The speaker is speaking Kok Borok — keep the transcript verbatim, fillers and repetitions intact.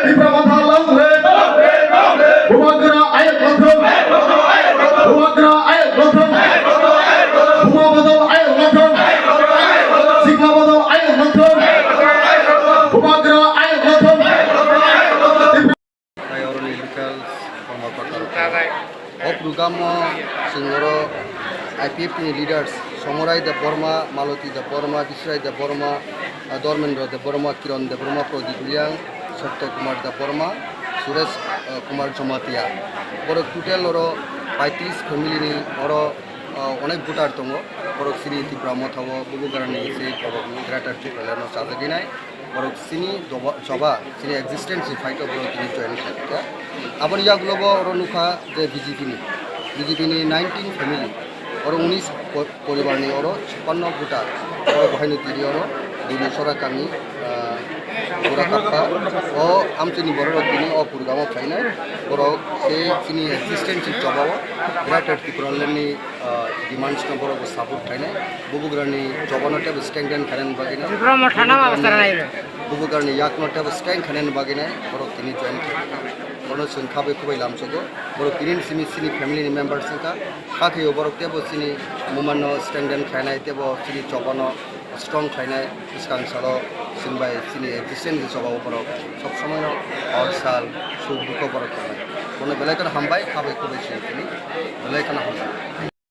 Tipra Motha long live! Bubagra ayuk long thung! Bubagra ayuk long thung! Buma Badal ayuk long thung! Sikla Badal ayuk long thung! Bubagra ayuk long thung! Tei oroni local kormokorta rok. O program o chwng oro I P F T ni leaders Somorai Debbarma, Maloti Debbarma, Bisrai Debbarma, ah, Dharmendra Debbarma, Kiran Debbarma, Pradip Reang, Satya Kumar Debbarma, Suresh, ah, Kumar Jamatia. Borok total oro paitris family ni oro, ah, onek voter tongo. Borok chini Tipra Motha o bubagrani se borok ni Greater Tipraland o chajaknai. Borok chini doba-, choba, chini existence ni fight o borok tini join khlaikha. Aboni yagulo bo oro nukha je B J P ni, B J P ni nineteen family, oro unis po-, poribar ni oro chuppanno voter, oro bohaino tini oro Dini Sora kami, ah, Burakappa, o amchini borok rok tini o program o phainai, borok se chini existence ni choba o Greater Tipraland ni ah, demands no borok bo support khainai. Bubagrani choba no teibo strengthen khainani bagwi no. Tipra Motha no Bubagrani, abo sana nai. Bubagrani yak no teibo strengthen khainani bagwi no borok tini join khaikha. Bono chwng kha bai khubai lamsogo. Borok tini simi chini family ni members wngkha. Hakhe borok teibo chini movement no strengthen khainai, teibo chini choba no strong khlainai, bwskang salo chwng bai chini existence ni choba o borok sob somoi no hor sal suk dukho borok tongnai. Bono belai kheno hambai, kha bai khubai chwng tini belai kheno hambai.